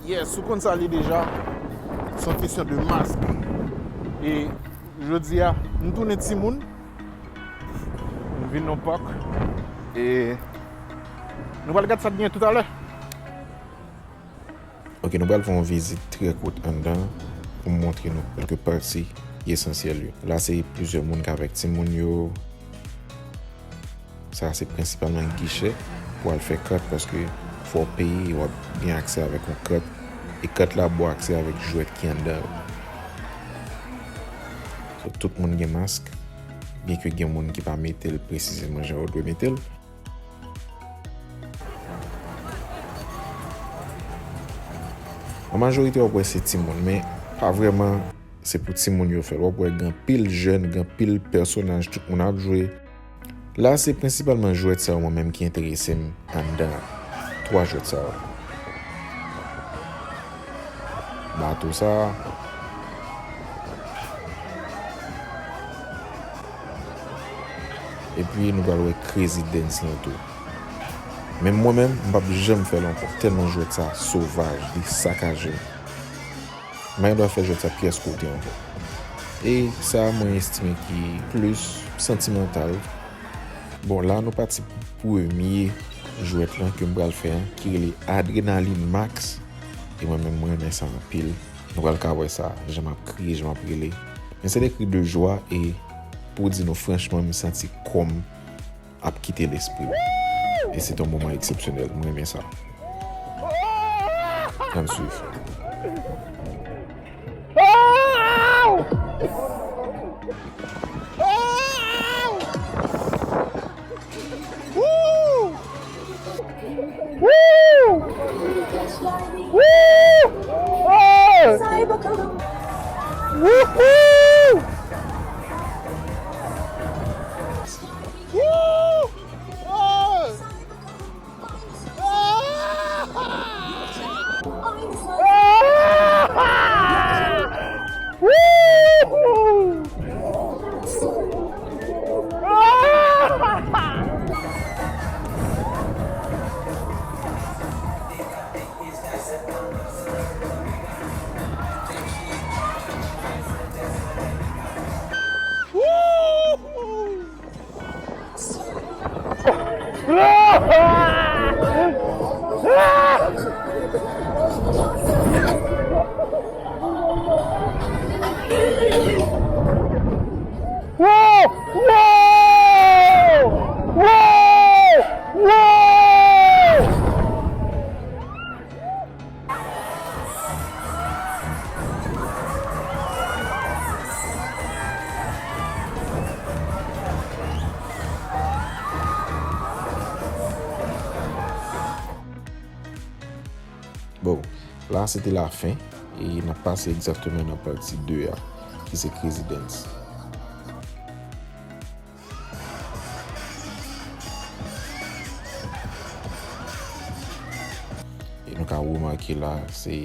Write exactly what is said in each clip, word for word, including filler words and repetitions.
Yes, ou konn sa li deja. Se yon kesyon de mask. E jodi a, m tounen timoun. M vin nan pak. E nou pral gad sa k gen toutalè. Ok, nou pral fè yon vizit trè kout anndan pou m montre nou kèlke pati esansyèl yo. La, se plizyè moun k avèk timoun yo. Sa a se prensipalman gichè pou al fè kat, paske fò w peye, w ap gen aksè avèk yon kat, e kat la ap ba w aksè avèk jwèt ki anndan yo. So, tout moun gen mask, byenke gen moun ki pa mete l presizeman jan yo dwe mete l. An majorite, w ap wè se timoun, men pa vrèman se pou timoun yo fè l. W ap wè gen anpil jèn, gen anpil pèsonaj, tout moun ap jwe. La, se prensipalman jwèt sa yo mwen menm ki enterese m anndan twa jwèt sa yo. Bato sa. Epi nou pral wè Crazy Dance lan tou. Men mwen menm, m p ap janm fè l ankò, tèlman jwèt sa sovaj, li sakaje m. M pa gen dwa fè jwèt sa pyès kote ankò. E sa, mwen estime ki plis santimantal. Bon, la nou pati pou premye jwèt lan ke m pral fè an, ki rele Adrenaline Max. E mwen menm, mwen renmen sa anpil. Nou pral ka wè sa, jan m ap kriye, jan m ap rele. Men se de kri de jwa e pou di nou franchman, m santi kò m ap kite lespri m. E se te yon moman eksepsyonèl. Mwen renmen sa. Ann swiv. Bon, la se te lafen, e n ap pase egzakteman nan pati de a, ki se Crazy Dance. E nou ka remake la, se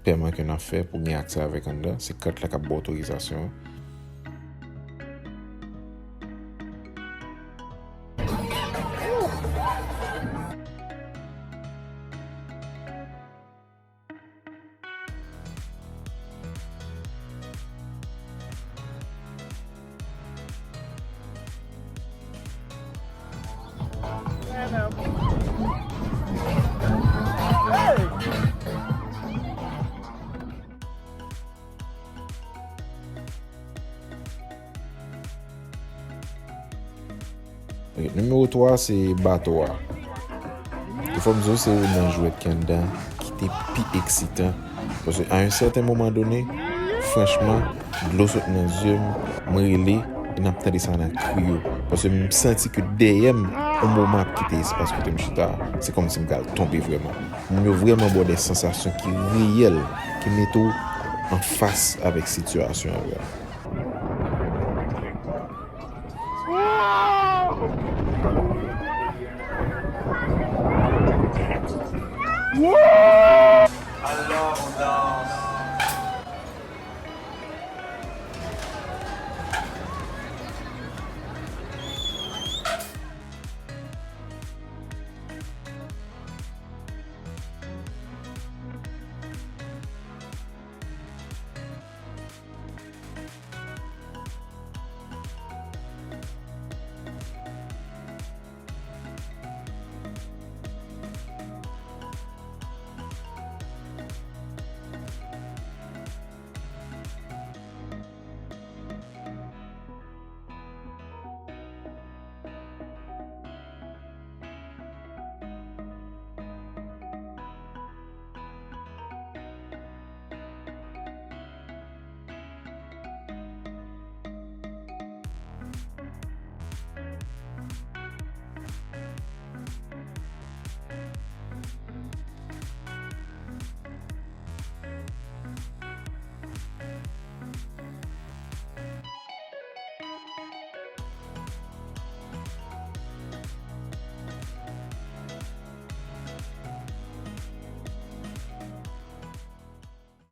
pèman ke n ap fè pou gen aksè avèk anndan, se kat la k ap ba otorizasyon an. Ok, nimewo twa a se bato a. E fò m di w, se youn nan jwèt ki anndan ki te pi eksitan. Paske a yon sèten moman done, franchman, dlo sot nan zye m, m rele, e n ap tande sa nan kri yo. Paske m santi ke dèyè m, yon moman ap kite espas kote m chita a, se kòmsi m pral tonbe vrèman. Moun yo vrèman ba w de sansasyon ki reyèl, ki mete w anfas avèk sitiyasyon an vrèman.